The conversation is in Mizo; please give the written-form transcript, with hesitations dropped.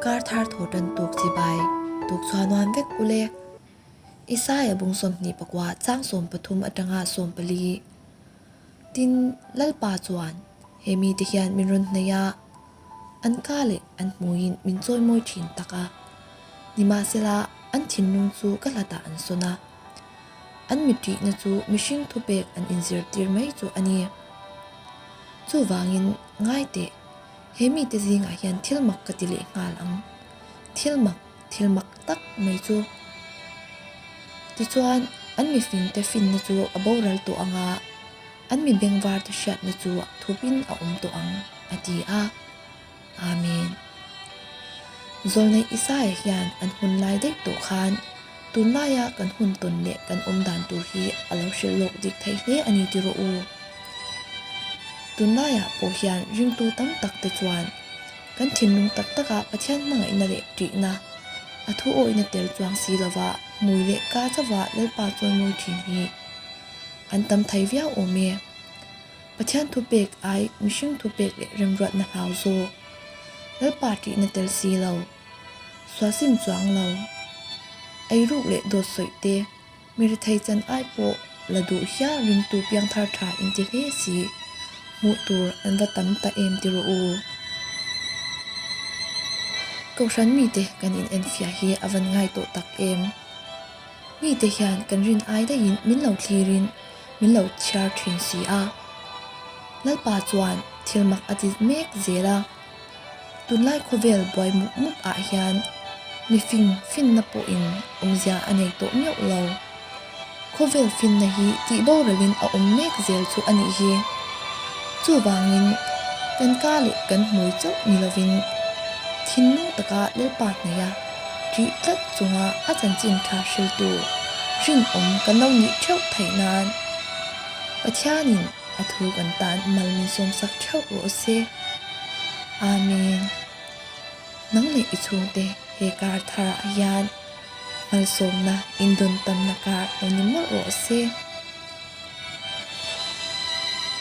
Kar thar thaw tan tuk chibai tuk chhuanuam vek ule. Isaia bung 24 chang 13 atanga 14. Tin, Lalpa chuan he mite hian min rawn hnaih a, an ka leh an hmuiin min chawimawi thin tak a. Nimahsela, an thinlung chu ka hlatah an sawn a. An mitihna chu mihring thupek an inzirtir mai chu a ni. Chuvangin, ngai teh, he mite zingah hian thil mak ka ti leh nghal ang. Thil mak, thil mak tak mai chu. Tichuan, an mifingte finna chu a boral tawh ang a, an mi bengvarte hriatna chu thupin a awm tawh ang, a ti a. Amen. Zawlnei Isaia hian an hun lai daih tawh khan tunlaia kan hun tawn leh kan awm dan tur hi a lo hrilh lawk dik thei hle a ni ti rawh u. Tunlaiah pawh hian ringtu tam tak te chuan kan thinlung tak taka Pathian hmangaihna leh ṭihna a thu awihna tel chuang si lova hmui leh ka chauha Lalpa chawimawi ṭhin hi an tam thei viau awm e. Pathian thu pek ai mihring thu pek leh remruatna hlau zawk. Lalpa ṭihna tel si lo. Sualsim chuang lo. Eiruk leh dawt sawih te, mi rethei chan ai pawh la duh hial ringtu piangthar ṭha inti hle si. Hmuh tur an va tam ta em ti rawh u. Kohhran mite kan inenfiah hi a van ngai tawh tak em. Mite hian kan rin ai daihin min lo thlirin min lo chhiar thin si a. Lalpa chuan thil mak a ti mek zel a. Tunlai khawvel buai mup mup ah hian mifing finna pawhin awmzia a nei tawh meuh lo. Khawvel finna hi tih boralin a awm mek zel chu a nih hi. Chuvangin kan ka leh kan hmui chauh ni lovin thinlung taka Lalpa hnaih a ṭih tlat chunga a chanchin tha hriltu rinawm kan lo nih ṭheuh theih nan Pathianin a thu kan tan mal min sawmsak ṭheuh rawh se. Amen. Nang leh i chhungte he kar tharah hian malsawmna indawn tamna kar lo ni mawlh rawh se.